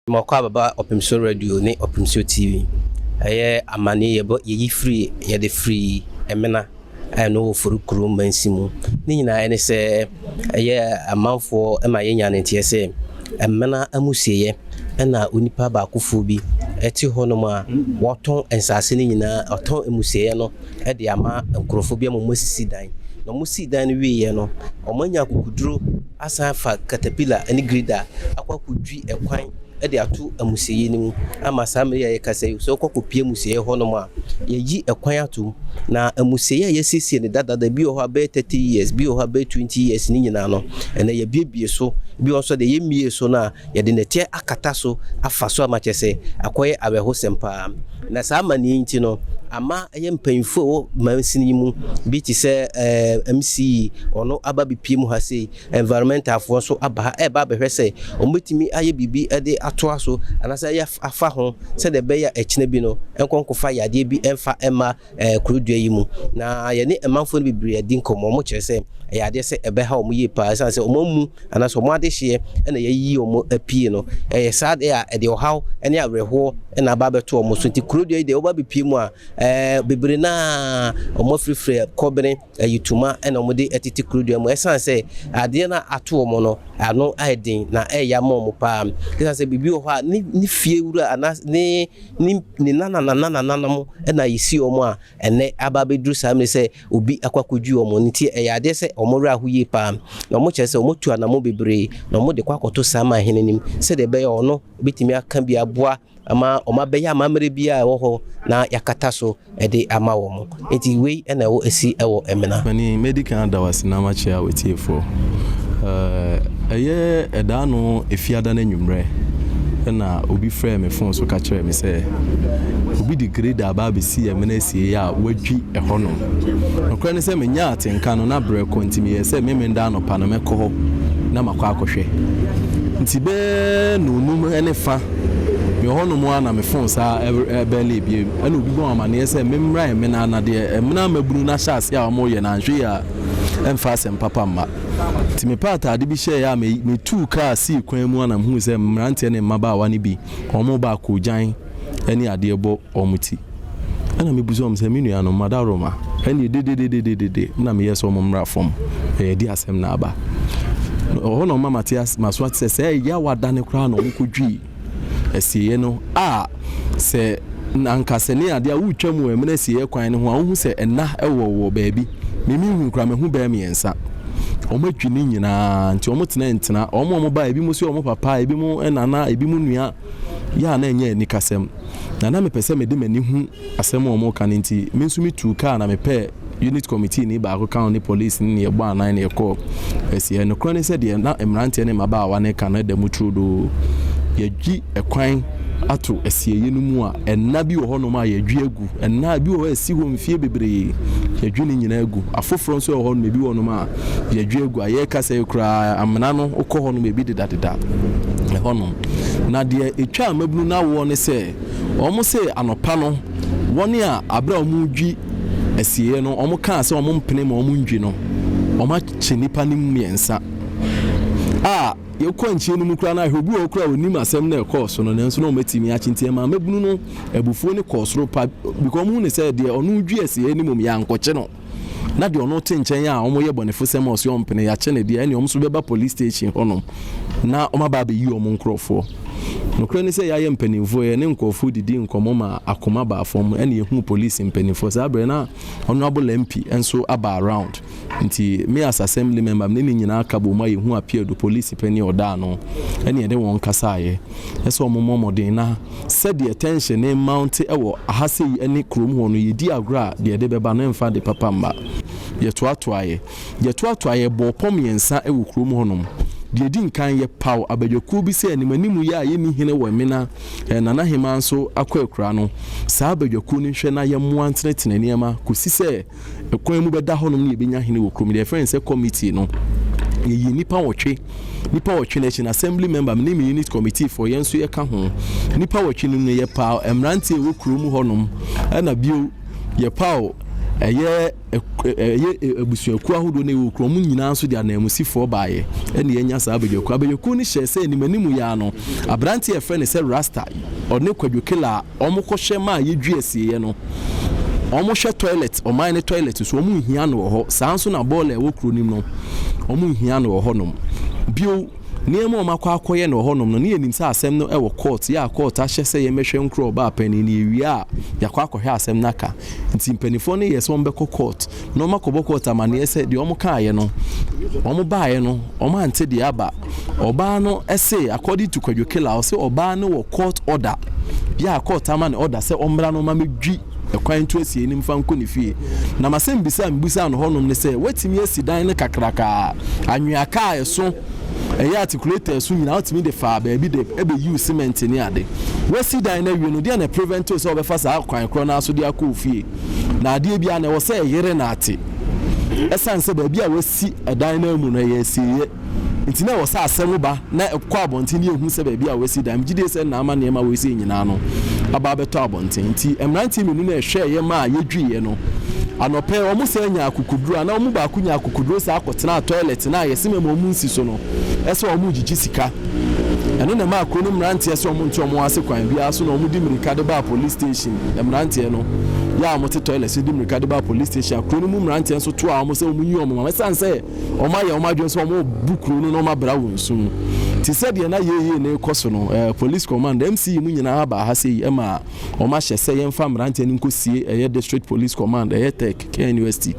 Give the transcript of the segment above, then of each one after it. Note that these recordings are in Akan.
Mɔkɔ ababa Ɔpemsuo Radio ne Ɔpemsuo TV. Ɛyɛ amane yɛbɔ yɛyi firi yɛde firi Ɛmena a ɛno wɔ Forikuro mansi mu. Ne nyinaa ɛne sɛ ɛyɛ amanfoɔ ɛma yɛnya ne nteɛ sɛ Ɛmena amusieɛ ɛna onipa baakofoɔ bi ɛte hɔnom a wɔtɔn nsaase no nyinaa ɔtɔn amusieɛ no ɛde ama nkurɔfoɔ bi ama wɔn asisi dan. Na wɔn sii dan no wieɛ no, wɔn anya akukuduro asan afa katapila ne greda akɔ akɔdwi ɛkwan de ato amusieeɛ no mu ama saa mmerɛ yi a yɛkasa yi, sɛ wokɔ kɔpie amusieeɛ hɔnom a, yɛyi ɛkwan atom. Na amusieeɛ a yɛasiesie no dadada, bi wɔ hɔ a bɛyɛ 30 years, bi wɔ hɔ a bɛyɛ 20 years ne nyinaa no, ɛnɛ yɛabiebie so. Bi wɔ nso deɛ yɛmmie so no a, yɛde nɛteɛ akata so afa so ama kyerɛ sɛ akɔyɛ awerɛhosɛm paa. Na saa amanneɛ yi nti no, ama ɛyɛ mpanyinfoɔ a ɛwɔ mansini yi mu bi te sɛ ɛɛ MC, ɔno aba bepie mu ha sei, environmentalfoɔ nso aba ha ɛreba abɛhwɛ sɛ wɔbɛtumi ayɛ biribi de atoa so anaasɛ ayɛ afa ho sɛdeɛ ɛbɛyɛ a ɛkyena bi no nkɔ nkɔfa yadeɛ bi mfa mma ɛɛ kurodua yi mu. Na yɛne amanfoɔ no bebree adi nkɔmmɔ, wɔn kyerɛ sɛ ɛyɛ adeɛ sɛ ɛbɛha wɔn yie paa ɛsiane sɛ wɔn amu anaasɛ wɔn adehyeɛ na yɛayiyi wɔn apue no. Ɛyɛ saa deɛ a ɛde ɔhaw ne awerɛhoɔ na aba abɛto wɔn so. Nti kurodua yi deɛ wɔba abɛpue mu a, ɛɛ bebree no ara wɔafirafira kɔbene, ayitoma na wɔde tete kurodua mu ɛsiane sɛ adeɛ no a ato wɔn no ano ayɛ den na ɛyɛ ama wɔn paa. Ɛsiane sɛ biribi wɔ hɔ a ne ne fie wura anaa ne ne ne nanananananom na yɛsi wɔn a ɛnnɛ aba abɛduru saa mmerɛ sɛ obi akɔ akɔdwi wɔn no nti ɛyɛ adeɛ sɛ wɔn werɛ aho yie paa na wɔkyerɛ sɛ wɔatu anammɔn bebree na wɔde kɔ akɔto saa man hene no mu sɛdeɛ ɛbɛyɛ ɔno bɛtumi aka bi aboa ama wɔn abɛyɛ amammerɛ bi a ɛwɔ hɔ na yɛakata so de ama wɔn. Nti wei na ɛwɔ ɛsi wɔ Ɛmena. Panin, mɛdi kan ada wo ase na makyea w'atiefoɔ. Ɛyɛ ɛdaano Efiada no anwummerɛ na obi frɛɛ me fon so ka kyerɛɛ me sɛ obi de grader aba abɛsi Ɛmena asieeɛ a wadwi ɛhɔnom. Nokorɛ ne sɛ menyaa atenka no na berɛ kɔ nti meyɛɛ sɛ Memenda anɔpa no mɛkɔ hɔ na makɔ akɔhwɛ. Nti bɛyɛ nnɔnnum ne fa mewɔ hɔnom ara na me fon saa bɛlee bio ɛna obi bɔɔ me amaneɛ sɛ memmra Ɛmena na deɛ Ɛmena mmabunu no ahyɛ aseɛ a wɔreyɛ no anhwɛ yie a ɛmfa asɛm papa mma. Nti mepɛɛ ataade bi hyɛeɛ a metuu kaa sii kwan mu a na mehuu sɛ mmeranteɛ ne mmabaawa no bi wɔreba akoogyan ne adeɛ bɔ wɔn ti. Ɛna mebisa wɔn sɛ, me nuanom, madaworoma, ɛnneɛ dededededede na meyɛ sɛ wɔn mmra fam, ɛyɛ de asɛm na aba. Ɛhɔ na wɔma mate maso ate sɛ sɛ ɛyɛ awadane koraa na wɔkɔdwii asieeɛ no a, sɛ anka sɛ ne adeɛ a woretwa mu wɔ Ɛmena asieeɛ kwan no ho a, wohu sɛ ɛna wɔ wɔ baabi. Me menhuu koraa, mahu bɛyɛ mmiɛnsa. Wɔatwi ne nyinaa, nti wɔtena ntena. Wɔn a wɔbaeɛ, ebinom nso yɛ wɔn papa, ebinom nana, ebinom nua, yɛ a na ɛnyɛ anikasɛm. Na na mepɛ sɛ mede m'ani hu asɛm a wɔreka no nti, me nso metuu kaa na mepɛɛ unit committee ni baako ka ho ne polisini ne yɛbɔɔ anan na yɛkɔɔ asieɛ. Nokorɛ ne sɛ deɛ na mmeranteɛ ne mmabaawa no reka no da mu turodoo. Yɛadwi kwan ato asieeɛ no mu a ɛna bi wɔ hɔnom a yɛadwi agu. Ɛna bi wɔ hɔ a ɛsi hɔ mfie bebree, yɛadwi ne nyinaa agu. Afoforɔ nso wɔ hɔnom, ebi wɔ hɔnom a yɛadwi agu. A yɛrekasa yi koraa amena no wokɔ hɔnom ebi dedadeda ɛhɔnom. Na deɛ ɛtwaa mmabunu no awoɔ ne sɛ, wɔse anɔpa no wɔn a aberɛ a wɔredwi asieeɛ no wɔkaa sɛ wɔmpene ma wɔndwi no, wɔakye nnipa no mu mmiɛnsa a yɛkɔ nkyie no mu koraa no ahwɛ obi wɔ hɔ koraa a ɔnim asɛm no a ɛkɔɔ so no nanso na wɔatumi akye nti ɛmaa mmabunu no abufuo no kɔɔ soro pa because wɔhu ne sɛ deɛ ɔno redwi asieeɛ no mmom yɛankɔkye no. Na deɛ ɔno te nkyɛn a wɔyɛ bɔnefosɛm a ɔse ɔmpene yɛakye no deɛ ɛneɛ wɔn nso bɛba police station hɔnom na wɔn aba abɛyi wɔn nkorɔfoɔ. Nokorɛ ne sɛ yɛayɛ mpanimfoɔ yɛne nkorɔfoɔ didi nkɔmmɔ ma akoma baa fam ɛne yɛhuu police mpanimfoɔ saa berɛ na Honourable MP nso aba around nti me as assembly member mene ne nyinaa ka bom a yɛhu Apiadu police panin a ɔda ano ɛne yɛne wɔn kasaeɛ sɛ wɔn mmɔ mmɔden na Sɛdeɛ tension no mounte wɔ ha sei ne kurom hɔ no, yɛdi agorɔ a, deɛ ɛde bɛba no ɛmfa ade papa mma. Yɛtoatoaeɛ. Yɛtoatoaeɛ, yɛbɔɔ pɔ mmiɛnsa wɔ kurom hɔnom. Deɛ ɛdi nkan, yɛpaw abadwakuo bi sɛ animanimu yɛ a yɛnni hene wɔ Emena, Nana Hemaa nso akɔ akuraa no. Saa abadwakuo no nhwɛ na yɛmmoa ntenetene nneɛma kɔsi sɛ kwan mu bɛda hɔnom na yɛbɛnya hene wɔ kurom. Deɛ yɛfrɛ no sɛ committee no, yɛyii nnipa nwɔtwe. Nnipa nwɔtwe no akyi no, assembly member, me ne me unit committee foɔ, yɛn nso yɛka ho. Nnipa nwɔtwe no mu no, yɛpaw mmeranteɛ a ɛwɔ kurom hɔnom, ɛna bio, yɛpaw Ɛyɛ ɛyɛ abusuakuo ahodoɔ na ɛwɔ kuro, wɔn nyinaa nso de ananmusifoɔ baeɛ ɛna yɛanya saa abadwakuo. Abadwakuo no hyɛɛ sɛ anim anim yi ara no, aberanteɛ a yɛfrɛ no sɛ Rasta, ɔne Kwadwo Kela a wɔkɔhwɛ maa yɛdwi asieeɛ no, wɔhwɛ toilet, ɔman no toilet so, wɔn nhia no wɔ hɔ. Saa nso na bɔɔla a ɛwɔ kuro no mu no, wɔn nhia no wɔ hɔnom. Bio, nneɛma a wɔakɔ akɔyɛ no wɔ hɔnom no, ne yɛnim sɛ asɛm no wɔ court, yɛ a court ahyɛ sɛ yɛmmɛhwɛ nkuro a ɔbaa panin no, yɛwie a, yɛakɔ akɔhwɛ asɛm no aka. Nti mpaninfoɔ no yɛɛ sɛ wɔbɛkɔ court na wɔakɔbɔ court amaneɛ sɛ deɛ wɔkaeɛ no, wɔbaeɛ no, wɔante deɛ aba. Ɔbaa no se, according to Kwadwo Kela, ɔse ɔbaa no wɔ court order, yɛ a court ama no order sɛ ɔmmra na ɔma mɛdwi ɛkwan nto asiei no mfa nkɔ ne fie. Na m'asɛmbisa a mebisaa no hɔnom ne sɛ, woatumi asi dan no kakrakaa, anwea kaa a ɛso, ɛyɛ articulator so nyinaa wotumi de faa baabi de bɛyiw cement ne ade. Woasi dan no awie no, deɛn na ɛprevent wo sɛ wobɛfa saa kwan korɔ no ara so de akɔ wo fie? Na adeɛ biara no, ɛwɔ sɛ ɛyere na ate. Ɛsiane sɛ baabi a woasi dan no amu no, ɛyɛ asieeɛ nti, na ɛwɔ sɛ asɛm ba na ɛkɔ abɔnten na yɛhu sɛ baabi a woasi dan. Megye die sɛ na ama nneɛma wei sei nyinaa no aba abɛtɔ abɔnten. Nti mmeranteɛ mmienu no a ɛhwɛeɛ maa yɛdwiiɛ no, Anɔpa yi, wɔsan nyaa akokoduru anaa wɔn mu baako nyaa akokoduru san kɔtenaa toilet no a yɛse mma wɔn nsi so no sɛ wɔregyegye sika. Ɛno na ɛmaa kuro no mmeranteɛ sɛ wɔnte wɔn ase kwan biara so na wɔde mmirika de baa police station. Mmeranteɛ no yɛ a wɔte toilet so de mmirika de baa police station a kuro no mu mmeranteɛ nso toaa wɔn sɛ wɔnyi wɔn ma ɛsiane sɛ wɔayɛ wɔn adwene sɛ wɔrebu kuro no na wɔabra wɔn su no. Nti sɛdeɛ na yeeyee no rekɔ so no, eh, police command, MC mu nyinaa baa ha sei ma Wɔahyɛ sɛ yɛmfa mmeranteɛ no nkɔsie ɛyɛ District Police Command, ɛyɛ Tech, KNUST.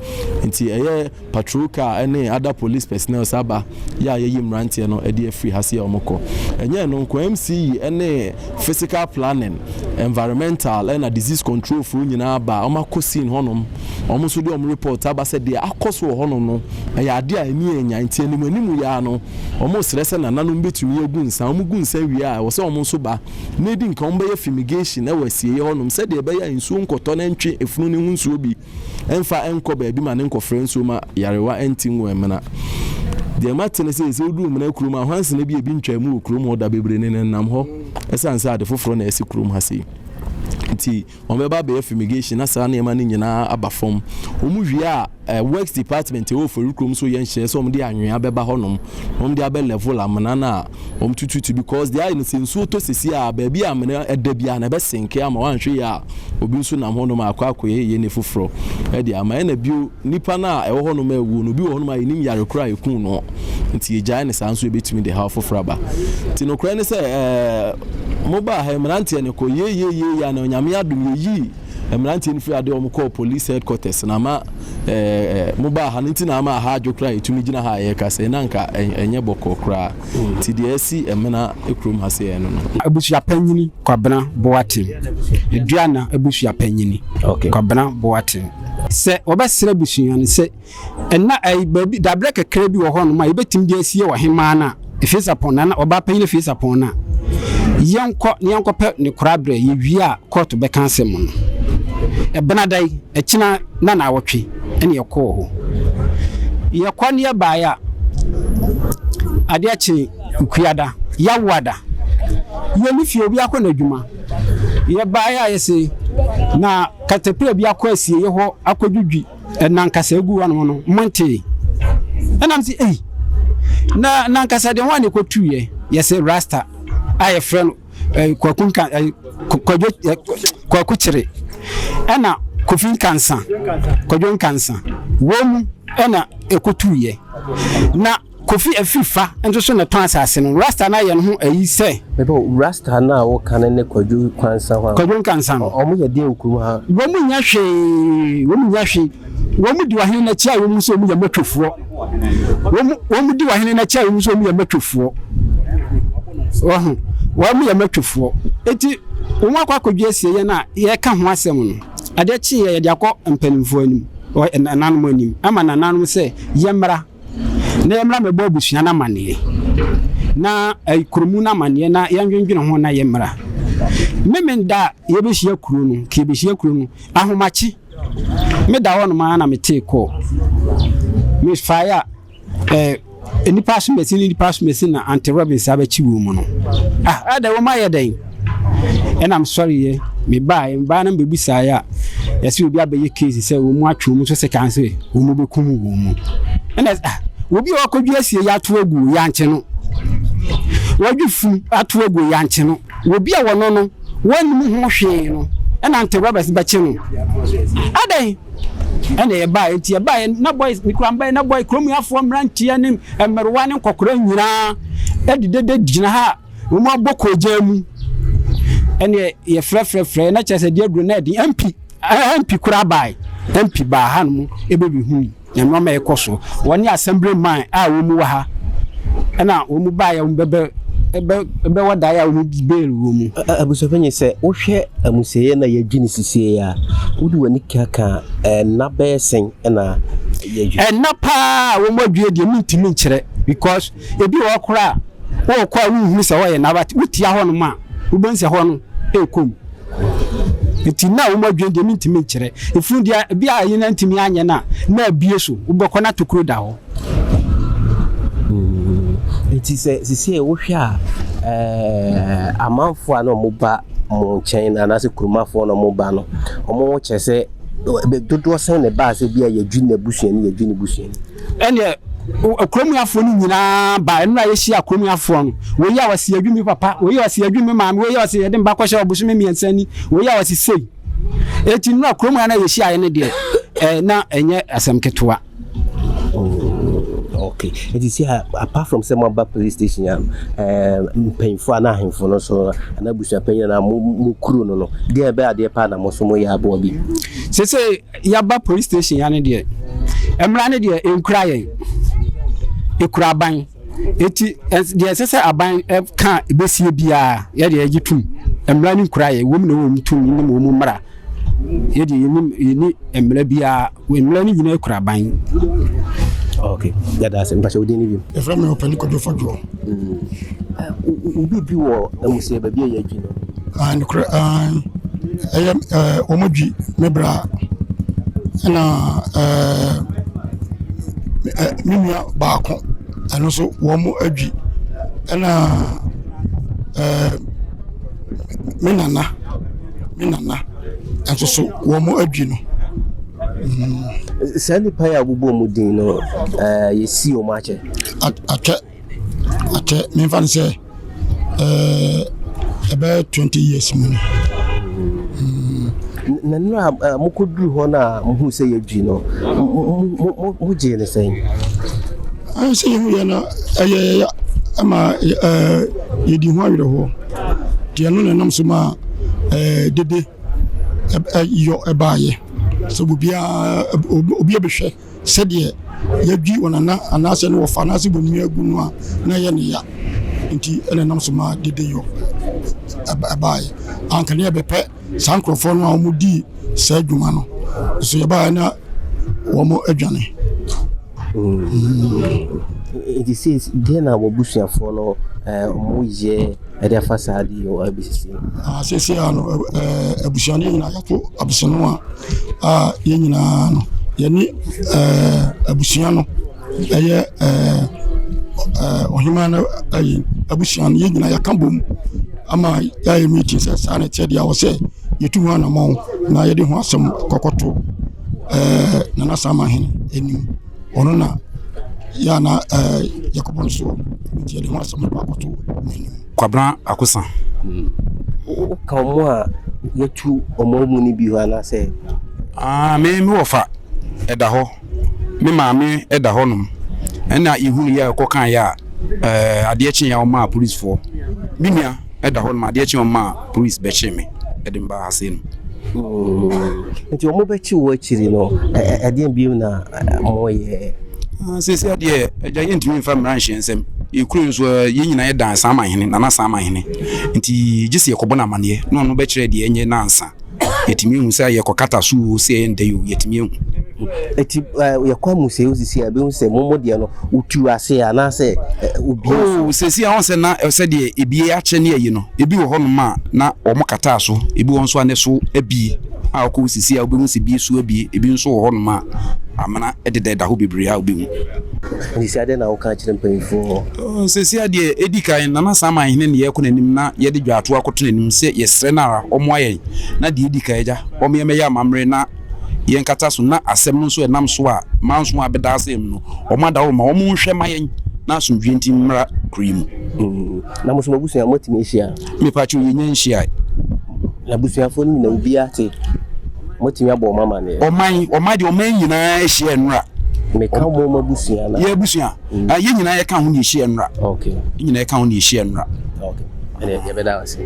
Nti ɛyɛ patrol car ne other police personnels aba yɛ a yɛyi mmeranteɛ no de afiri ha sɛ wɔkɔ. Ɛnyɛ ɛno nko, MCE ne physical planning, environmental ɛna disease control foɔ nyinaa aba a wɔakɔ scene hɔnom. Wɔn nso de wɔn report aba sɛ deɛ akɔ so wɔ hɔnom no ɛyɛ adeɛ a ani yɛ nya. Nti anim anim yi ara no wɔresrɛ sɛ nananom bɛtumi agu nsa. Wɔgu nsa wie a ɛwɔ sɛ wɔn nso ba na edi nka wɔbɛyɛ fumigation wɔ asieeɛ hɔnom sɛdeɛ ɛbɛyɛ a nsuo nkɔtɔ na ɛntwe efunu no ho nsuo bi mfa nkɔ baabi ma no nkɔfra nsuo ma yarewa nte ngu Ɛmena. Deɛ mate ne sɛ, sɛ woduru Mena kurom a, hwansena bi a ebi ntwaa mu wɔ kurom hɔ da bebree ne nenam hɔ ɛsiane sɛ ade foforɔ na asi kurom ha sei nti. Wɔbɛba abɛyɛ fumigation na saa nneɛma no nyinaa aba fam. Wɔn wie a, eh, works department ɛwɔ Ofori kurom nso yɛ nhyɛ sɛ wɔde anwea bɛba hɔnom na wɔde abɛ level amena no a wɔtututu because deɛ ayɛ no sɛ nsuo tɔ sisi a baabi a amena ɛda biara na ɛbɛsenke ama wɔanhwɛ yie a obi nso nam hɔnom a akɔ akɔyɛ yɛ ne foforɔ ɛde ama. Ɛna bio nipa no a ɛwɔ hɔnom a ɛwuo no obi wɔ hɔnom a yɛnim yare korɔ a ɛkuu no nti yɛgyae no saa nso ɛbɛtumi de haw foforɔ aba. Nti nokorɛ ne sɛ ɛɛ Mobaa ha yi, mmeranteɛ no kɔ yeieiei a na Onyame adom yɛyii mmeranteɛ no firi adeɛ wɔn kɔɔ police headquarters na ama ɛɛ mobaa ha no nti na ama aha adwo koraa yɛtumi gyina ha a yɛrekasa yi na anka ɛnyɛ bɔkɔɔ koraa nti deɛ asi Ɛmena kurom ha sei ɛno no. Abusuapanyini Kwabena Boateng, Aduana abusuapanyini Okay. Kwabena Boateng. Sɛ wɔbɛsrɛ abusua no sɛ Nna ɛyi baabi dabrɛ kakra bi wɔ hɔnom a yɛbɛtumi de asie ɔhemaa no a Efesapɔn na ɔbaa panyin Efesapɔn no a yɛnkɔ na yɛnkɔpɛ ne korabrɛ yɛwie a kɔɔto bɛka asɛm no. Ɛbenada yi ɛkyena na naawɔtwe ɛne yɛkɔɔ hɔ. Yɛkɔ ne yɛbaeɛ a adeɛ kye Kuada, Yawoada. Yɛne fie obi akɔ n'adwuma. Yɛbaeɛ a yɛse na katapila bi akɔ asieeɛ hɔ akɔdwidwi Nankasa egu hɔnom no, montee? Ɛna mese, ei, na nankasa deɛ hwan na ɛkɔtuiɛ? Yɛse Rasta a yɛfrɛ no eh, Kwaku Nka eh, Kwadwo eh, Kwaku Kyere ɛna Kofi Nkansa, Kwadwo Nkansa, wɔn mu ɛna ɛkɔtuiɛ. Na Kofi Afrifa nso so na ɛtɔn asase no. Rasta no ayɛ ne ho ayi sɛ. Mepɛ o, Rasta no a woka no ne Kwadwo Kwansa hɔ a. Kwadwo Nkansa no. Wɔn yɛ deɛn wɔ kurom ha? Wɔn nyɛ hwee, wɔn nyɛ hwee. Wɔn di ɔhene no akyi a wɔn nso wɔn yɛ mmatwofoɔ. Wɔn wɔn di ɔhene no akyi a wɔn nso wɔn yɛ mmatwofoɔ. Wɔho, wɔn yɛ mmatwofoɔ. Eti wɔn akɔ akɔdwe asie yɛn a yɛka ho asɛm no. Adeɛ kyeeɛ yɛde akɔ mpanimfoɔ anim, nananom anim, ama nananom sɛ yɛmmra. Na yɛmmra mmɛbɔ abusua no amanneɛ, na kuromu no amanneɛ, na yɛndwendwene ho na yɛmmra. Memenda a yɛbɛhyia kuro no, ka yɛbɛhyia kuro no, ahomakye, meda hɔnom ara na metee kɔɔ. Mefaeɛ a, eh, nnipa asomasi ne nnipa asomasi na Auntie Robins abɛkye wɔn mu no. Ah, adɛn wɔn ayɛ dɛn? Ɛna mesɔreeɛ. Mebaeɛ, mebaa na mebɛbisaeɛ a, yɛsɛ obi abɛyɛ case sɛ wɔn atwe wɔn nso sekan sɛ wɔn bɛkum wɔn mu. Ɛna ah, obi a wakɔdwi asie yɛ ato agu yɛankye no. Wadwi funu ato agu yɛankye no. Obi a wɔno no wɔnnim ho hwee no, ɛna nte Roberts bɛkye no. Adɛn? Ɛna yɛbaeɛ, nti yɛbaeɛ na boys, mekura mbaeɛ na boy kurom afoɔ mmeranteɛ ne mmerewa ne nkɔkora nyinaa ɛde dede gyina ha a wɔn abɔ koogyan mu. Ɛne yɛfrɛfrɛfrɛ na kyerɛ sɛ deɛ aduro na ɛde MP MP koraa bae, MP baa hanom ɛbɛbɛhui na nneɛma a ɛkɔ so. Wɔne assembly man a wɔn wɔ ha ɛna wɔn baeɛ wɔn bɛbɛ ɛbɛwɔ daeɛ a wɔn di bail wɔ mu. Abusuapanyin, sɛ wohwɛ amusieɛ na yɛadwi no sisie a, wode w'ani kaka ɛnna bɛyɛ sɛn ɛna yɛadwi? Ɛnna paa a wɔn adwie deɛ, mentumi nkyerɛ because ebi wɔ hɔ koraa a wɔrekɔ a wonhunu sɛ wɔyɛ na but wotia hɔ nom a, wobɛhu sɛ hɔ no ɛrekɔ mu. Nti na wɔn adwie deɛ, mentumi nkyerɛ. Efunu deɛ, ebi a yɛn ntumi anyɛ no a na abie so, wobɛkɔ na tokuro da hɔ. Nti sɛ sisie wohwɛ a, amanfoɔ a na wɔn ba mo nkyɛn no anaasɛ kuromafoɔ na wɔn ba no, wɔn kyerɛ sɛ dodoɔ sɛn na ɛbaa sɛ bi a yɛdwi n'abusuani, yɛdwi ne busuani? Ɛneɛ kuromuafoɔ no nyinaa ba. Ɛno a yɛhyia kuromuafoɔ no, wei a wɔsi adwi mi papa, wei a wɔsi adwi mi maame, wei a wɔsi yɛde mba kɔhyɛ ɔbosome 3 ni, wei a wɔsi sei. Eti nnura kurom a na yɛhyia yɛ no deɛ, na ɛnyɛ asɛm ketewa. Okay, nti si ha, apart from sɛ moaba police station a, mpanyinfoɔ anaa ahemfo no so anaa abusuapanyin anaa mo kuro no, deɛ ɛbɛyɛ adeɛ paa na mo so moyɛ aboa bi? Sese yɛaba police station ya no deɛ, mmara no deɛ nkura yɛn, ekura aban. Eti deɛ ɛsɛ sɛ aban ka ebesie biara, yɛde yɛgye tum. Mmara no nkura yɛn, wɔm na wɔm tum nim wɔn mmara. Yɛde yɛnim, yɛni mmara biara, mmara no nyinaa kura aban. Okay, yɛda ase. Mpakyɛ, wodin no bi? Yɛfrɛ me Ɔpani Kwadwo Fadwoɔ. Wo biribi wɔ amusie baabi a yɛadwi no? Ah, nokorɛ, ah, ɛyɛ wɔn adwi me bra ɛna me nua baako, ɛno nso wɔn adwi, ɛna me nana ɛnso so wɔn adwi no. Saa nnipa yi a wobobɔ mu din no, yɛsii wɔn akyɛ? Akyɛ, akyɛ. Memfa no sɛ ɛbɛyɛ 20 years mu no. Na nnura a mokɔduru hɔ no a mohuu sɛ yɛadwi no, mogyee ne sɛn? Ayɛ sɛ yɛhu yɛ no, ɛyɛ ya ama yɛdi ho awerɛhoɔ. Nti ɛno na ɛnam so ma dede yɔ ɛbaayɛ sɛ obiara obi bɛhwɛ sɛdeɛ yɛadwi wɔn nana anaasɛ ne wɔfa anaasɛ bɔnua agu no a na ɛyɛ ne ya. Nti ɛna ɛnam so ma dede yɔ ɛbaayɛ. Anka ne yɛbɛpɛ saa nkurɔfoɔ no a wɔdii saa adwuma no so, yɛbaeɛ na wɔn adwane. Nti sei deɛ na wɔabusuafoɔ no ɔmo yɛ ɛde afa saa de wɔ abɛsisi? Seesei a no, abusua no nyinaa yɛato abusua a yɛn nyinaa no yɛne abusua no ɛyɛ ɔhema no ayi abusua no, yɛn nyinaa yɛaka bom ama yɛayɛ meeting sɛ saa na ɛteɛ deɛ a wɔ sɛ yɛtu ho anammɔn na yɛde ho asɛm kɔkɔto Nana Samahene anim. Ɔno na yɛ ana yɛkɔbɔ no soɔ, nti yɛde ho asɛm no akɔto n'anim. Kwabena Akosa. Woka ɔmo a yɛtu ɔmo mu no bi hɔ anaasɛ? Ah, me wɔfa ɛda hɔ, me maame ɛda hɔnom, ɛna yɛhunu yɛ a ɛkɔka yɛ a adeɛ kye yɛ a ɔmaa policefoɔ. Me nua ɛda hɔnom, adeɛ kye ɔmaa police bɛkye me ɛde mba ha sei no. Nti ɔmo bɛkye wɔ akyiri no, ɛdeɛn bio na moyɛ? Seesei adeɛ, agya, yɛntumi mfa mmara nhyɛ nsɛm. Yɛkuro nso, yɛn nyinaa yɛda Samahene, Nana Samahene, nti gye sɛ yɛkɔbɔ no amanneɛ na ɔno bɛkyerɛ deɛ ɛnyɛ nansa yɛtumi ehu sɛ yɛkɔkata so o, sɛ ɛyɛ ndɛ yi o, yɛtumi ehu. Eti yɛkɔ amusieɛ sisi a, ebihu sɛ mo deɛ no wotu ase anaasɛ obi? Oo, sɛsi a wɔn sɛ na sɛdeɛ ebie akyɛ ne ayi no, ebi wɔ hɔnom a na wɔn kataa so, ebi wɔ nso a ne so abie. a wokɔ sisi a wobɛhu sɛ bi so abie, ebi nso wɔ hɔnom a amena deda da hɔ bebree a wobɛhu. Nti sɛ adɛn na woka kyerɛ mpanyinfoɔ hɔ? Sɛsi adeɛ ɛdi kan, Nana Saman hene ne yɛkɔ n'anim na yɛde dwaato akɔto n'anim sɛ yɛsrɛ no ara ɔmmoa yɛn na deɛ ɛdi kan agya ɔmo yɛmmɛyɛ amammerɛ na yɛnkata so na asɛm no nso ɛnam so a manso a bɛda asɛm no ɔmo ada hɔ ma ɔmo nhwɛ ma yɛn na asomdwie nti mmra kuro yi mu. Na mo nso mo abusua moatumi ahyia? Mepakyɛw yɛnya nhyiae. Na abusuafoɔ no nyinaa obiara te moatumi abɔ ɔmo amaneɛ? Ɔman ɔman deɛ ɔman nyinaa ahyia nnora. Meka mo mo abusua na. Yɛ abusua. Yɛn nyinaa yɛka ho na yɛhyia nnora. Okay. Yɛn nyinaa yɛka ho na yɛhyia nnora. Okay. Ɛnna yɛbɛda wo ase.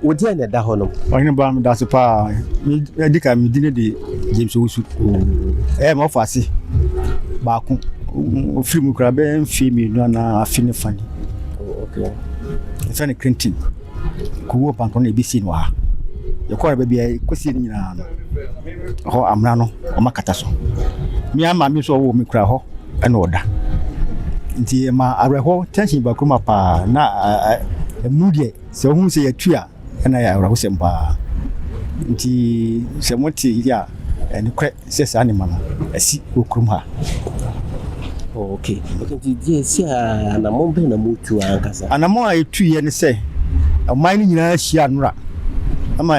Wo deɛ na ɛda hɔ no. Ɔhene ba meda ase paa. Ɛdi kan me din de James Owusu. Ɛyɛ ma ɔfa ase baako. Ofiri mu koraa bɛyɛ mfeɛ mmienu anaa afe ne fa ni. Okay. Yɛfrɛ no Clinton. Kowu ɔpankɔ na ebi si no wɔ ha. Yɛkɔɔ baabi a yɛkɔsie no nyinaa no, hɔ amena no wɔakata so. Me ara maame nso a ɔwoo me koraa hɔ na ɔda. Nti ɛma awerɛhoɔ tension ba kurom ha paa na ɛmu deɛ sɛ wohu sɛ yɛatu a ɛna yɛ awerɛhosɛm paa. Nti sɛ mote yi a ɛnokorɛ sɛ saa nneɛma no asi wɔ kurom ha. Oh, okay. Okay, nti deɛ si a anammɔn bɛn na motu ankasa? Anammɔn a yɛtuiɛ ne sɛ ɔman no nyinaa hyia nnora ama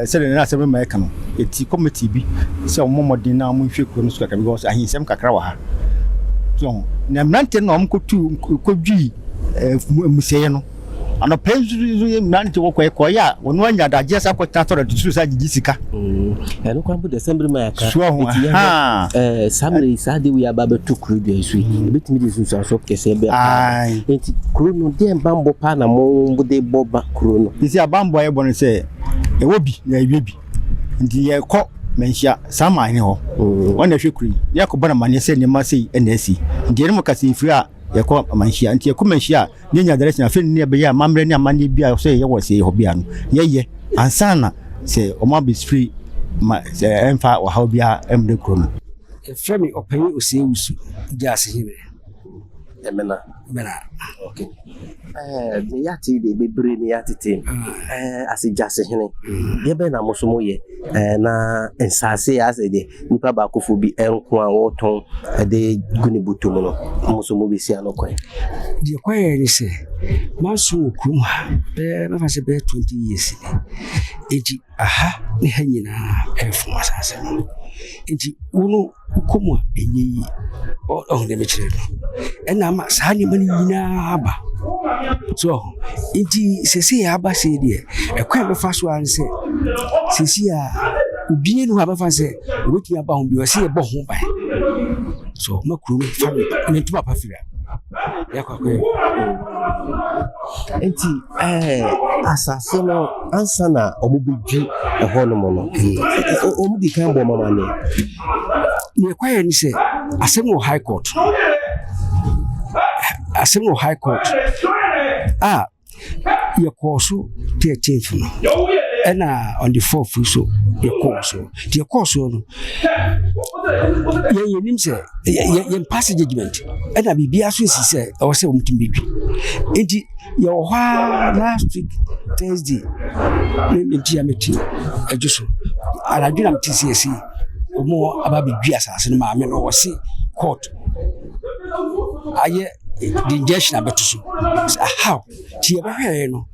sɛdeɛ na asɛm no ma ɛka no, yɛti kɔmiti bi sɛ wɔmmɔ mmɔden na wɔnhwɛ kuro no so kakra because ahinsɛm kakra wɔ ha. So na mmeranteɛ no na wɔkɔtu kɔdwii mmusɛeɛ no. Anɔpa yi nso nso yɛ mmerante wɔ kɔɛ kɔɛ a wɔn anya adagyeɛ sa kɔtena tɔrɔ de soro sa gyigyi sika. Ɛno kwan po deɛ sɛmbere ma yɛaka. Soɔ ho ahaa. Ɛɛ saa mmerɛ yi saa adeɛ wei aba abɛto kuro dua yi so yi ebetumi de nsunsuansoɔ kɛseɛ bɛ paa. Nti kuro no deɛn banbɔ paa na mo de bɔ ba kuro no. Sisi a banbɔ a yɛbɔ no sɛ ɛwɔ bi na ɛwie bi nti yɛkɔ manhyia saa man ne hɔ wɔn na ɛhwɛ kuro yi na yɛakɔbɔ no amaneɛ sɛ nneɛma sei ɛna asi nti yɛne mo kasa mfiri a yɛkɔ manhyia nti yɛkɔ manhyia a ne nya direction afei ne ɛbɛyɛ amammerɛ ne amanneɛ bi a sɛ yɛyɛ wɔ sɛ hɔ bia no yɛyɛ ansa na sɛ wɔn abɛsifiri ma sɛ ɛmfa ɔhaw biara mmrɛ kuro no. Yɛfrɛ me Ɔpanyin Osei Wusu Gyasehene. Ɛmena. Mena. Okay. Ɛɛ ne yɛate de bebree ne yɛatete. Ɛɛ ase Gyasehene. Deɛ bɛn na mo so moyɛ ɛɛ na nsaase a asɛ deɛ nipa baakofo bi nko a wɔretɔn de gu ne bɔtɔ mu no, mo nso mobɛsi ano kwan? Deɛ ɛkɔyɛɛ ne sɛ, manso wɔ kurom ha bɛyɛ mɛfa sɛ bɛyɛ 20 years ni. Enti aha ne ha nyinaa ɛyɛ fam asase no. Enti wo no wokɔ mu a ɛnyɛ yie. Ɔho deɛ mekyerɛ no. Ɛna ama saa nneɛma no nyinaa aba. So ɔho. Nti seesei aba sei deɛ, ɛkwan a ɛbɛfa so ara ne sɛ, seesei a obiara nni hɔ a bɛfa sɛ obɛtumi aba ho bio, ɛsɛ yɛbɔ ho ban. So ma kuro no fa ne ntoma pa fira. Yɛakɔ akɔyɛ. Nti ɛɛ asase no ansa na wɔbɛdwi ɛhɔnom no, wɔn di kan bɔ wɔn amaneɛ. Nea ɛkɔyɛ ne sɛ asɛm wɔ high court. Asɛm wɔ high court a yɛkɔɔ so 13th no ɛna on the 4th so yɛkɔɔ so. Nti yɛkɔɔ so no yɛn yɛnim sɛ yɛn pass judgement ɛna biribiara so nsi sɛ ɛwɔ sɛ wɔn tumi bɛdwi. Nti yɛwɔ hɔ ara last week Thursday ne nti a mete adwo so. Anadwo na mete sɛ yɛsi wɔn aba abɛdwi asase no maame no wɔse court ayɛ de injection abɛto so. How? Nti yɛbɛhwɛɛ no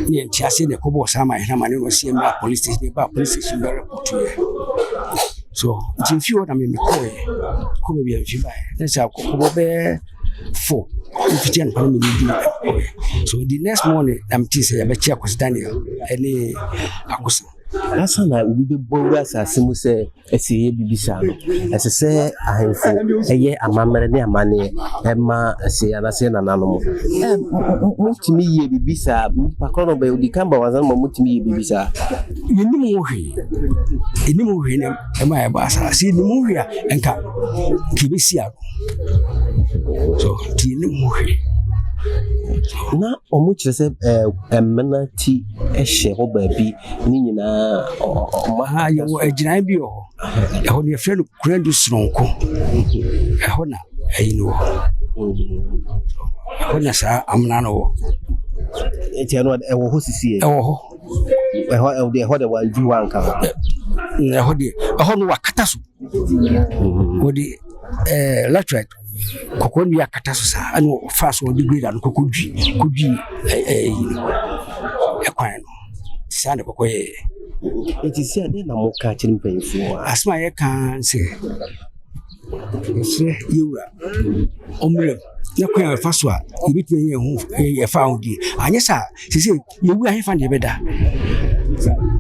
ne yɛnte ase na ɛkɔbɔɔ saa ma yɛn amane no ɔsi yɛmmra police station yɛbaa police station bɛ report yɛ. So nti mfi hɔ na me mekɔɛ kɔ baabi a mfi baeɛ na sɛ akɔbɔ bɛyɛ 4 mfiti anɔpa no mene di kɔɛ. So the next morning na mete sɛ yɛbɛkye Akwasi Daniel ɛne Akosa. Ansa na obi bɛbɔ wura asase mu sɛ ɛsɛ yɛ biribi saa no, ɛsɛ sɛ ahemfo ɛyɛ amammerɛ ne amanneɛ ɛma ɛsɛ anaasɛ nananom. Motumi yɛ biribi saa, nipa korɔ no bɛyɛ odi kan ba wansa no ma motumi yɛ biribi saa. Yɛnim ho hwee, yɛnim ho hwee na ɛma yɛbɔ asase. Yɛnim ho hwee a nka nka yɛbɛsi ano. So nti yɛnim ho hwee. Na wɔn kyerɛ sɛ ɛmena ti hyɛ hɔ baabi ne nyinaa ɔmo Ha yɛwɔ agyinae bi wɔ hɔ. Ɛhɔ no yɛfrɛ no Kuradu Soronko. Ɛhɔ na ɛyi no wɔ. Ɛhɔ na saa amena no wɔ. Nti ɛno ɛwɔ hɔ sisi yɛ. Ɛwɔ hɔ. Ɛhɔ ɛhɔ de wɔandwi hɔ anka ho. Ɛhɔ deɛ ɛhɔ no wakata so. Wɔde ɛɛ laterite kɔkɔɔ nnua akata so saa ɛna ɔfaa so ɔde grader no kɔkɔ dwi kɔdwi ɛɛ ɛkwan no saa na kɔkɔ yɛɛ. Nti si adeɛ na mo ka kyerɛ mpanyinfoɔ a. Asɛm a yɛka sɛ yɛsrɛ yɛwura ɔmmerɛ na kwan a yɛfa so a yɛbɛtumi anya yɛn ho yɛfa ahodie anyɛ saa sese yɛwu ahefa na yɛbɛda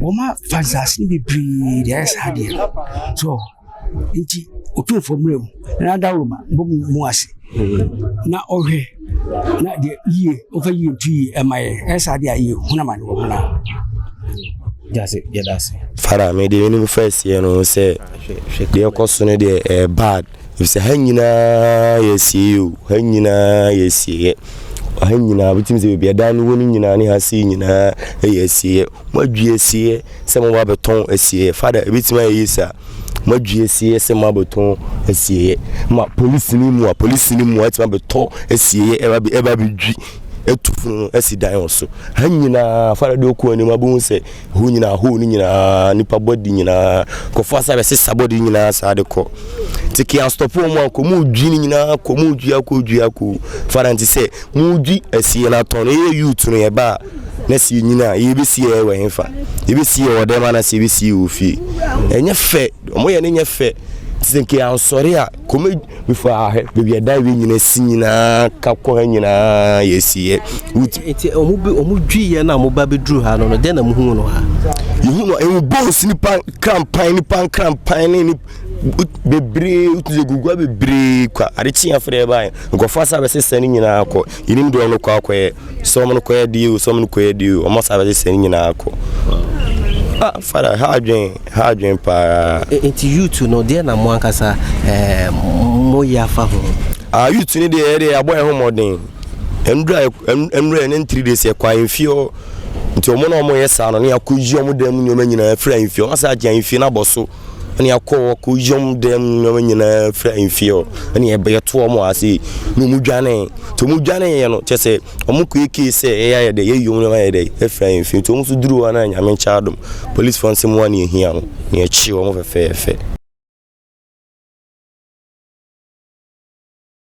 wɔma fa nsase no bebree de ayɛ saa adeɛ no so nti otumfoɔ mmerɛ mu na adaworo ma bɔ mu ase na ɔhwɛ na deɛ yie ɔfa yie nto yie ɛma yɛ ɛyɛ saa adeɛ a yɛ hunu amane wɔ ho na Gyase yɛda ase. Fada me deɛ menim fa asie no sɛ deɛ ɛkɔ so no deɛ ɛyɛ bad ɛfisɛ ha nyinaa yɛ asieɛ o ha nyinaa yɛ asieɛ ha nyinaa wotumi sɛ baabi ɛdan no wɔ no nyinaa ne ha sei nyinaa ɛyɛ asieɛ moadwi asieɛ sɛ mo ba bɛtɔn asieɛ fada ɛbɛtumi ayɛ yie saa moadwi asieɛ sɛ mo abɛtɔn asieɛ ma polisi ni mu a polisi ni mu a ɛtumi abɛtɔ asieɛ ɛba ɛba bɛdwi atu funu no asi dan wɔ so ha nyinaa fada deɛ ɔkɔ anim abɛhu sɛ hɔ nyinaa hɔ no nyinaa nipa bɔdi nyinaa nkurɔfoɔ asa bɛsesa bɔdi nyinaa saa de kɔ nti kia stop wɔn a kɔ mu dwi no nyinaa kɔ mu dwi akɔ dwi akɔ fada nti sɛ mu dwi asie no atɔn no yɛ youth no yɛba a na si nyina yɛbɛsi yɛ wɔ hefa yɛbɛsi yɛ wɔ dɛm anasɛ yɛbɛsi yɛ wɔ fie ɛnyɛ fɛ ɔmo yɛ no nyɛ fɛ nti sɛ nka yɛansɔre a kɔmɛ before ahwɛ baabi ɛdan wei nyinaa si nyinaa ka kɔ ha nyinaa yɛsi yɛ. Nti ɔmo bi ɔmo dwi yɛ na ɔmo ba bɛduru ha no no dɛn na mo hu no ha. Yehu no ehu bones nipa nkrampan nipa nkrampan ne ni bebree wotu sɛ gugua bebree kwa ade kye afei ɛbaeɛ nkurɔfoɔ asa bɛsesa ne nyinaa kɔ yɛnim deɛ ɔno kɔ akɔyɛ Sɛ ɔmo no kɔyɛ deɛ o, sɛ ɔmo no kɔyɛ deɛ o, ɔmo asa bɛsesa ne nyinaa kɔ. Ah, fada, ha adwen, ha adwen paa. Nti youth no, deɛ na mo ankasa eh, mo yɛ afa ho? Ah, youth no deɛ, yɛdeɛ yɛabɔ yɛn ho mmɔden. Ɛnura, ɛnura ɛne 3 days yɛkɔ ahemfie hɔ. Nti ɔmo na ɔmo yɛ saa no, ne yɛakɔ yi ɔmo dan mu nneɛma nyinaa firi ahemfie hɔ. Ɔmo asa agye ahemfie no abɔ so. Ɛne yɛakɔ hɔ kɔ yi ɔmo dan mu nneɛma nyinaa firi ahemfie hɔ. Ɛne yɛto ɔmo ase, na ɔmo dwane. Nti ɔmo dwaneeɛ no, kyerɛ sɛ ɔmo kɔyɛ case sɛ yɛyɛ ayɛ dɛ, yɛyi ɔmo nneɛma ayɛ dɛ afiri ahemfie. Nti ɔmo nso duruu hɔ no a Nyame nkyɛ adom, policefoɔ no se moa na yɛhia mo, na yɛkyee ɔmo fɛfɛɛfɛ.